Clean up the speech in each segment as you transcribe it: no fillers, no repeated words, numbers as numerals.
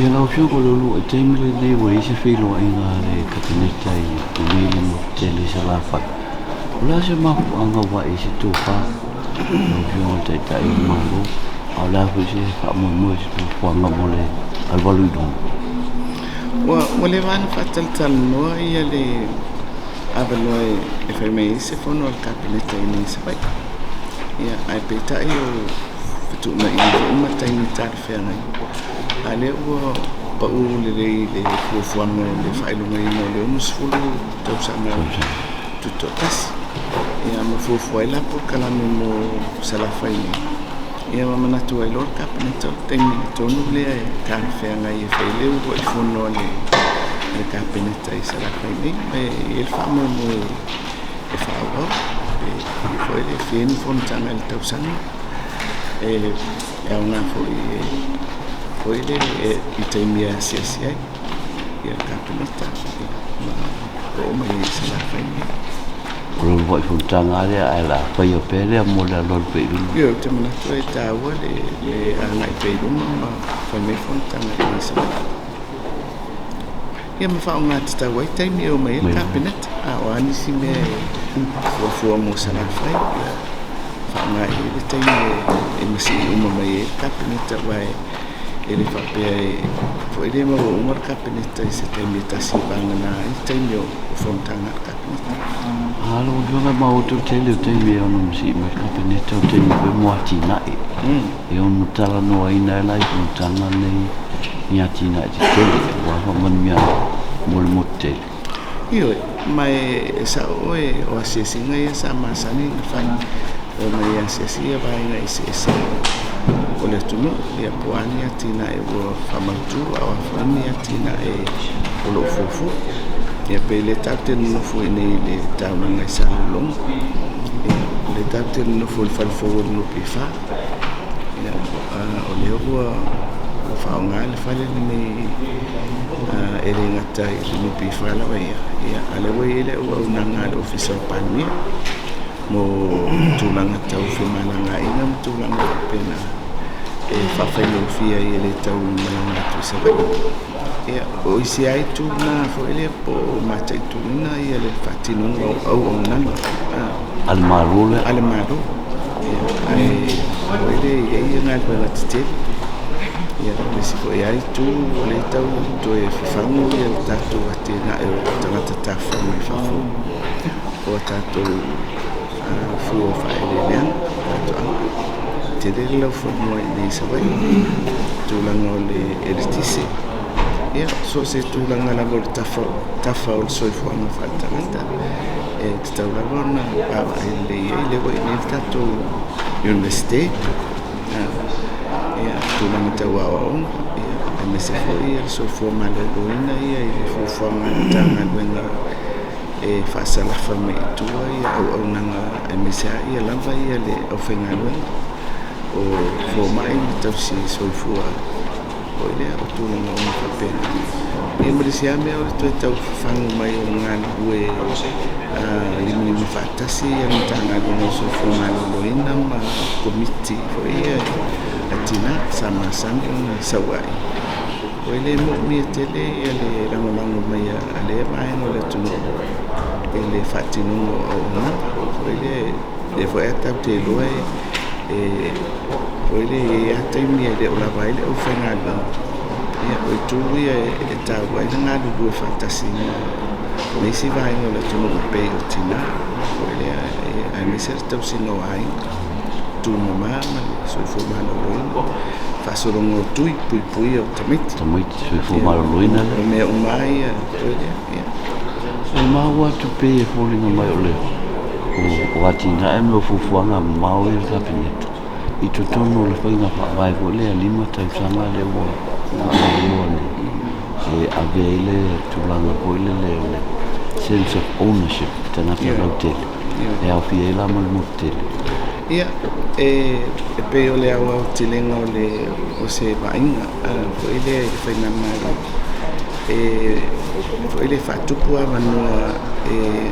Ia lau Afioga o le uluai taimi lenei ua i ai se feiloaiga a le Kapeneta i inei i le motu tele i Salafai. O le a se mafuaaga ua ae ai se tofa lau Afioga i le Taitai o le Malo, a o le a foi se faamoemoe o se fuafuaga mo le alualu i luma? Ua leva lava ona faatalatalanoa le avanoa e fai mai ai se fono a le Kapeneta i inei i Savaii. Ia, ae peitai o fetuunaiga foi ma taimi talafeagai, a o lea ua pau lelei i le fuafuaga o le faailogaina o le 60 tausaga o le Tutoatasi. Ia ma fuafua ai la polokalame mo Salafai nei, ia ma manatu ai loa le Kapeneta o le taimi tonu lea e talafeagai e fai ai le uluai fono a le Kapeneta i Salafai nei, ma e i ai le faamoemoe e faaauau, pe foi le fia i ai ni fonotaga i le tausaga, e aoga foi foi lele i taimi e asiasi ai le Kapeneta ma oo mai ai i Salafai nei. O le uluai fonotaga lava lea, ae o le a faia pea lea mo le alualu pea i luma. Ioe, ou te manatu e taua le agai pea i luma ma fai mai fonotaga i inei i Savaii. Ia ma faaaoga tatau ai taimi e omai ai le Kapeneta. A o a nisi mea e fuafua mo Salafai, ia faaaoga i ai le taimi e masii uma mai ai le Kapeneta, aua e le faapea foi lea e maua uma le Kapeneta i se taimi e tasi, vagana ai taimi o fonotaga a le Kapeneta. A lau Afioga, e maua atu le tele o taimi e ono masii mai le Kapeneta, o taimi foi mo atinae. E ono talanoaina ai la i fonotaga nei ni atinae tetele aua faamanuiaga mo le motu tele. Ioe, ma e sao oe, o asiasiga ia sa masani ona fai, e omai e asiasi ia vaega eseese o le atunuu, ia po o a ni atinae ua faamautu, a o a foi ni atinae o lo o fuafua. Ia pe le tatou te nonofo i inei i le taulaga i Salelologa, ia, o lea tatou te nonofo i le fale fou o le NPF, ia, o lea ua faaaoga le fale lenei e le gata i le NPF lava ia, a o lea ua i ai le auaunaga a le Ofisa o le Palemia mo tulaga tau femalagaaiga ma tulaga faapena e faafaigofie ai e le tau malaga atu i Savaii. Ia, o isi lava itu na foi lea po o mataituina le faatinoga o auaunaga a le Malo lea. A le Malo. Ia, ae foi lea e i ai galuega tetele. Ia, o le isi foi lava itu o lea e tau toe fafagu le tatou atinae o tagata tafafao mai fafo, o a tatou fua o faaeleeleaga, faatoaga. Tele le laufanua i inei i Savaii, tulaga o le eletise, ia, so o se tulaga lava o le tafa o le soifuaga faaletagata, e tatau lava ona vaavaai lelei i ai. O lea ua i inei le tatou Iunivesite, ia, tulaga tau aoaoga, ia, aemaise foi le soifua maloloina ia i le fuafuaga a le Matagaluega e faasalafa mai i tua ia auaunaga, aemaise lava ia lava le aufaigaluega o fomai ma tausi soifua foi lea, o tulaga uma faapena. Ia ma le isi lava mea o le toe tau fafagu mai o le galulue limalima faatasi le Matagaluega o le Soifua Maloloina ma Komiti foi ia a tina sa masani ona sau ai. Ua le moomia tele le lagolago mai a lea vaega o le atunuu i le faatinoga o auaunaga. Foi lea, lea foi a tatou te iloa e foi lea e i ai lava taimi e le o lava ai le aufaigaluega. Ia, o itu ia e taua ai le galulue faatasi ma isi vaega o le atunuu e pei o tina, foi lea, aemaise le tausiga o aiga, tumama ma le soifua maloloina, faasologa o tui, puipuia o tamaiti. Tamaiti soifua maloloina lea. O mea uma lava ia, foi lea, ia. E maua atu pei e foliga mai o le o atinae ma fuafuaga mamao ia a le Kapeneta i totonu o le faiga faavae foi lea 5 tausaga lea ua faaauau nei e ave ai le tulaga foi lele o le sense of ownership i tagata lautele e aofia ai la ma le motu tele. Ia, e pei o le aoaotelega o se vaaiga foi lea i le faigamalo e foi lea e faatupu avanoa e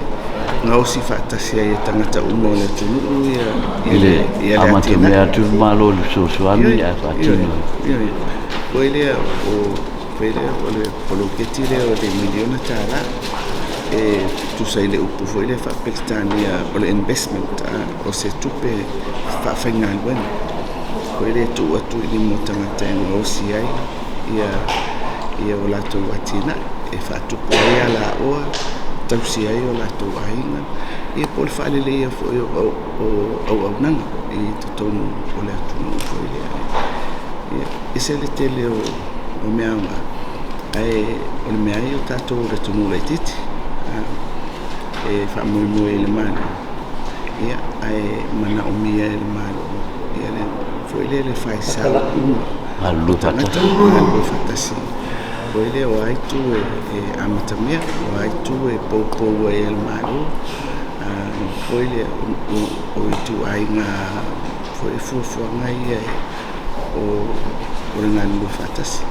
gaosi faatasi ai e tagata uma o le atunuu ia I le le amata atinae. mea atu le Malo i le fesoasoani ae faatino ai. Ioe, foi lea o Foi lea o le poloketi lea o le miliona tala e tusa i le upu foi lea faa-Peretania o le investment, o se tupe faafaigaluega foi lea e tuu atu i lima o tagata e gaosi ai ia o latou atinae e faatupu ai alaoa, tausi ai o latou aiga, ia po o le faaleleia foi o auaunaga i totonu o le atunuu foi lea. Ia, ese le tele o mea aoga, ae o le mea ai o tatou o le atunuu laitiiti e faamoemoe i le Malo, ia, ae manaomia e le Malo ia le foi lea le faisao uma galulue tagata faatasi. Galulue faatasi foi lea, o a itu e amatamea, o a itu e poupou ai e le Malo foi lea o ituaiga foi fuafuaga ia o le galulue faatasi.